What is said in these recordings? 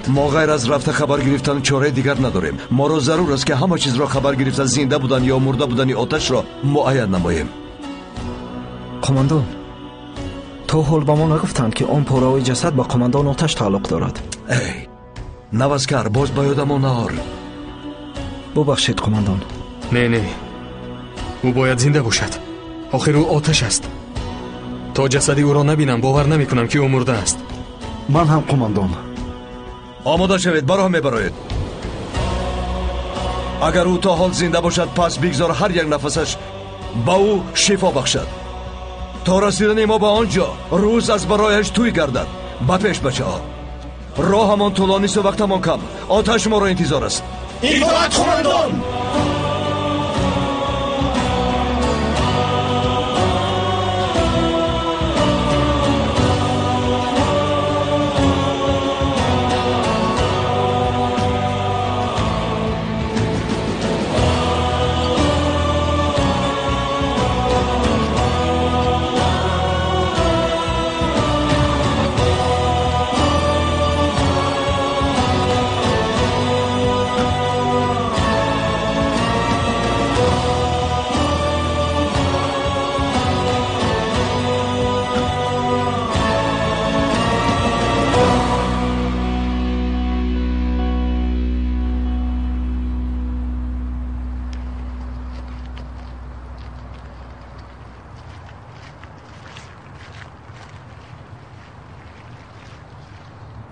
Мо ғайр аз рафта хабар гирифтан чораи дигар надорем. Моро зарур аст, ки ҳама чизро хабар гирифта зинда будан ё мурда будани Оташро муайян намоем. Қумондон, то ҳол ба мо нагуфтанд, ки он пораҳои ҷасад ба қумондон Оташ тааллуқ дорад. Эй наваскар, боз ба ёдамон наор. Бубахшед, қумондон. Не, не, ӯ бояд зинда бошад. Охир ӯ Оташ аст. То ҷасади ӯро набинам, бовар намекунам, ки ӯ мурда аст. Ман ҳам, қумондон. Омода шавед, ба роҳ мебароед. Агар ӯ то ҳол зинда бошад, пас бигзор ҳар як нафасаш ба ӯ шифо бахшад. То расидани мо ба он ҷо рӯз аз барояш тӯй гардад. Ба пеш, бачаҳо. Роҳамон тӯлонисту вақтамон кам. Оташ моро интизор аст. Итоат, қумондон!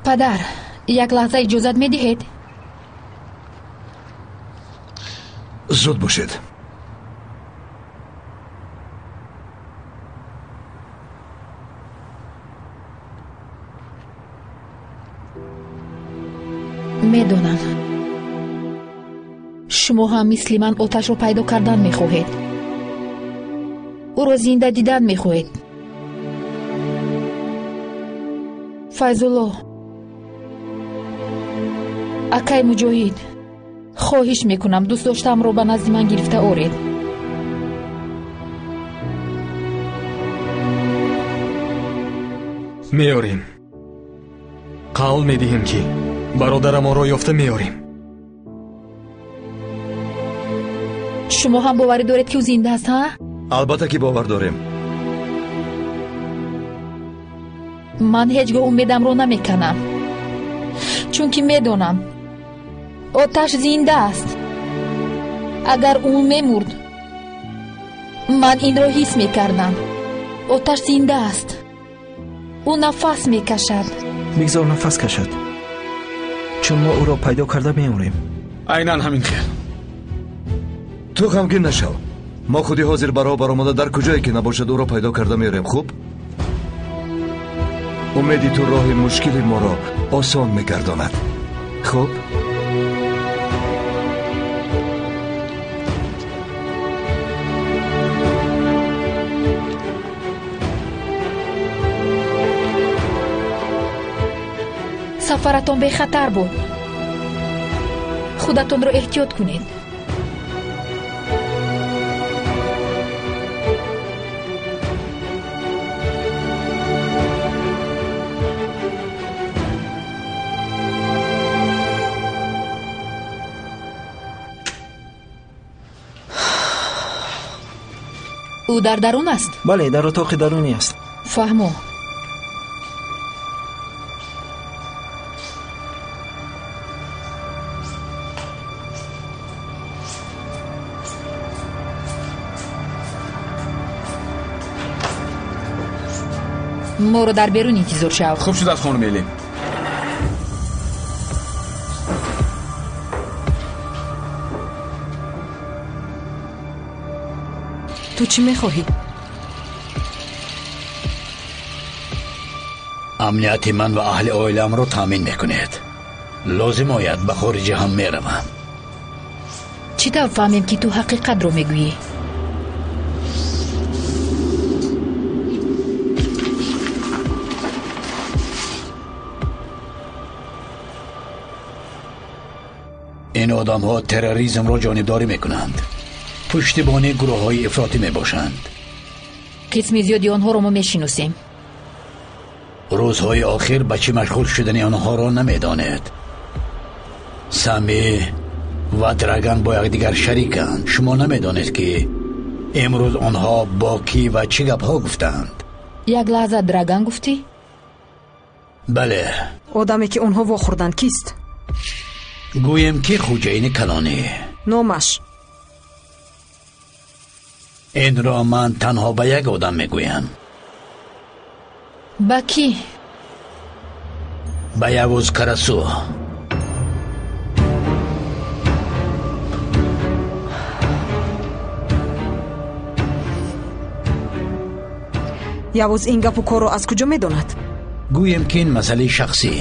Падар, як лаҳза иҷозат медиҳед? Зуд бошед. Медонам, шумо ҳам мисли ман Оташро пайдо кардан мехоҳед. Ӯро зинда дидан мехоҳед. Файзулло, акай Муҷоҳид, хоҳиш мекунам, дӯст доштаамро ба назди ман гирифта оред. Меорем. Қавл медиҳем, ки бародарамонро ёфта меорем. Шумо ҳам боварӣ доред, ки ӯ зинда аст, ҳа? Албатта, ки бовар дорем. Ман ҳеҷ гоҳ умедамро намеканам, чунки медонам Оташ зинда аст. Агар ӯ мемурд, ман инро ҳис мекардам. Оташ зинда аст. Ӯ нафас мекашад. Бигзор нафас кашад, чун мо ӯро пайдо карда меорем. Айнан ҳамин хел. Ту ғамгин нашав. Мо худи ҳозир ба роҳ баромада дар куҷое ки набошад ӯро пайдо карда меорем. Хуб, умеди ту роҳи мушкили моро осон мегардонад. Хуб, сафаратон бехатар буд. Худатонро эҳтиёт кунед. Ӯ дар дарун аст? Бале, дар отоқи дарунӣ аст. Фаҳмо. Моро дар берун интизор шав. Хуб шудааст, хонум Элин. Ту чӣ мехоҳӣ? Амнияти ман ва аҳли оиламро таъмин мекунед. Лозим ояд ба хориҷа ҳам меравам. Чӣ тавр фаҳмем, ки ту ҳақиқатро мегӯӣ? Ин одамҳо терроризмро ҷонибдорӣ мекунанд. Пуштибони гурӯҳҳои ифротӣ мебошанд. Қисми зиёди онҳоро мо мешиносем. Рӯзҳои охир ба чӣ машғул шудани онҳоро намедонед. Сами ва Драган бо якдигар шариканд. Шумо намедонед, ки имрӯз онҳо бо кӣ ва чӣ гапҳо гуфтаанд. Як лаҳза, Драган гуфтӣ? Бале. Одаме, ки онҳо вохӯрданд, кист? Гӯем, ки хӯҷаини калонӣ. Номаш? Инро ман танҳо ба як одам мегӯям. Ба кӣ? Ба Явуз Карасу. Явуз ин гапу корро аз куҷо медонад? Гӯем, ки ин масъалаи шахсӣ.